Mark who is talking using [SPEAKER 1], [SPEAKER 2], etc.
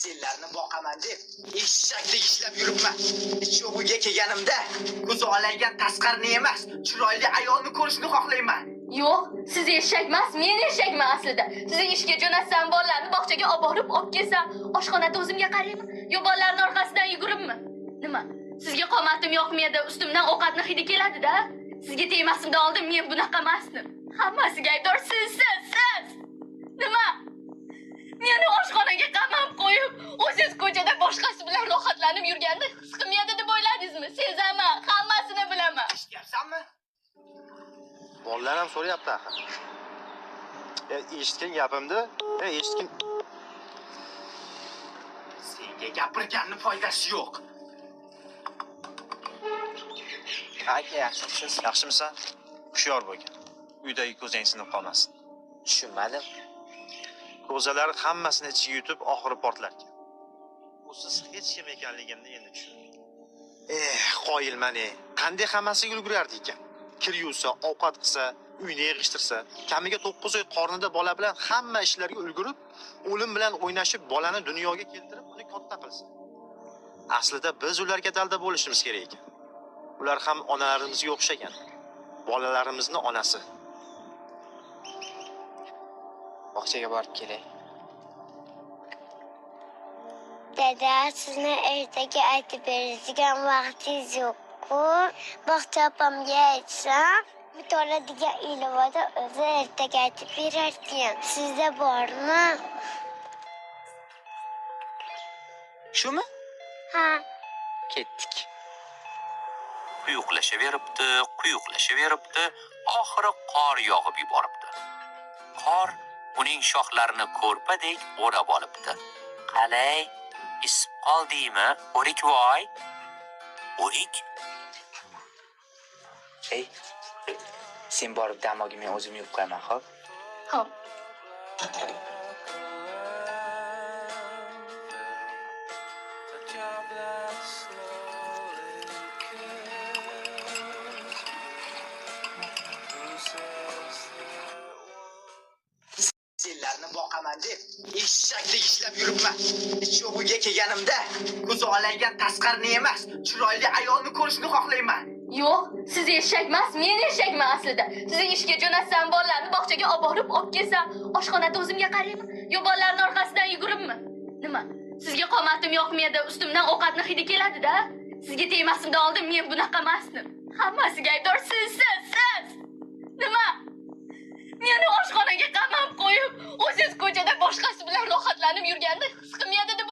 [SPEAKER 1] Senlarni boqaman deb eshakdek ishlab yuribman. Hech yo'q uyga kelganimda ko'zi olaygan tasqarni emas, chiroyli ayolni ko'rishni xohlayman.
[SPEAKER 2] Yo'q, siz eshak emas, men eshakman aslida. Sizni ishga jo'natsam, bolalarni bog'chaga olib borib olib kelsam, oshxonada o'zimga qarayman. Yo bolalarni orqasidan yuguribmi? Nima? Sizga qomatim yoqmaydi, ustimdan ovqatni hidi keladi-da. Sizga tegmasimdan oldin men bunaqa emasdim. Hammasiga aybdor sizsiz, siz. Nima? Meni oshxonaga qamab qo'yib, o'zingiz ko'chada boshqasi bilan rohatlanib yurganda his qilmaydi deb o'yladingizmi? Sezaman, hammasini bilaman.
[SPEAKER 1] Eshityapsanmi?
[SPEAKER 3] Bolalar ham so'rayapti axir. Eshitgin gapimni, eshitgin.
[SPEAKER 1] Senga gapirganni foydasi yo'q.
[SPEAKER 3] Aka, yaxshimisiz? Yaxshimisan? Hushyor bo'lgin. Uydagi ko'zang sinib qolmasin.
[SPEAKER 4] Tushunmadim.
[SPEAKER 3] Ko'zalar hammasini ichiga yutib, oxiri portlarkan. Usiz hech kim ekanligimni endi tushundim. Eh, qoyilman ey. Qanday hammasiga ulgurardi ekan? Kir yuvsa, ovqat qilsa, uyni yig'ishtirsa, kamiga 9 oy qornida bola bilan hamma ishlarga ulgurib, o'lim bilan o'ynashib, bolani dunyoga keltirib, uni katta qilsa. Aslida biz ularga dalda bo'lishimiz kerak ekan. Ular ham onalarimizga o'xshagan. Bolalarimizni onasi.
[SPEAKER 4] Bog'chaga borib kelay.
[SPEAKER 5] Dada, sizni ertaga aytib beradigan vaqtingiz yo'q-ku. Bog'cha opamga aytsam, mutolaa ilovada o'zi ertaga aytib berarkan. Sizda bormi?
[SPEAKER 4] Shumi?
[SPEAKER 5] Ha.
[SPEAKER 4] Ketdik.
[SPEAKER 6] Quyuqlashaveribdi, quyuqlashaveribdi, oxiri qor yog'ib yuboribdi. Qor uning shoxlarini ko'rpadek o'rab olibdi. Qalay, isib qoldingmi, O'rikvoy? O'rik?
[SPEAKER 4] Ey, sen borib dam olgin, men o'zim yuvib qo'yaman, xo'p?
[SPEAKER 2] Xo'p.
[SPEAKER 1] Senlarni boqaman deb eshakdek ishlab yuribman. Hech yo'q uyga kelganimda ko'zi olaygan tasqarni emas, chiroyli ayolni ko'rishni xohlayman.
[SPEAKER 2] Yo'q, siz eshak emas, men eshakman aslida. Sizni ishga jo'natsam, bolalarni bog'chaga olib borib olib kelsam, oshxonada o'zimga qarayman. Yo bolalarni orqasidan yuguribmi? Nima? Sizga qomatim yoqmaydi, ustimdan ovqatni hidi keladi-da. Sizga tegmasimdan oldin men bunaqa emasdim. Hammasiga aybdor sizsiz, siz. Nima? Meni oshxonaga qamab qo'yib, o'zingiz ko'chada boshqasi bilan rohatlanib yurganda his qilmaydi deb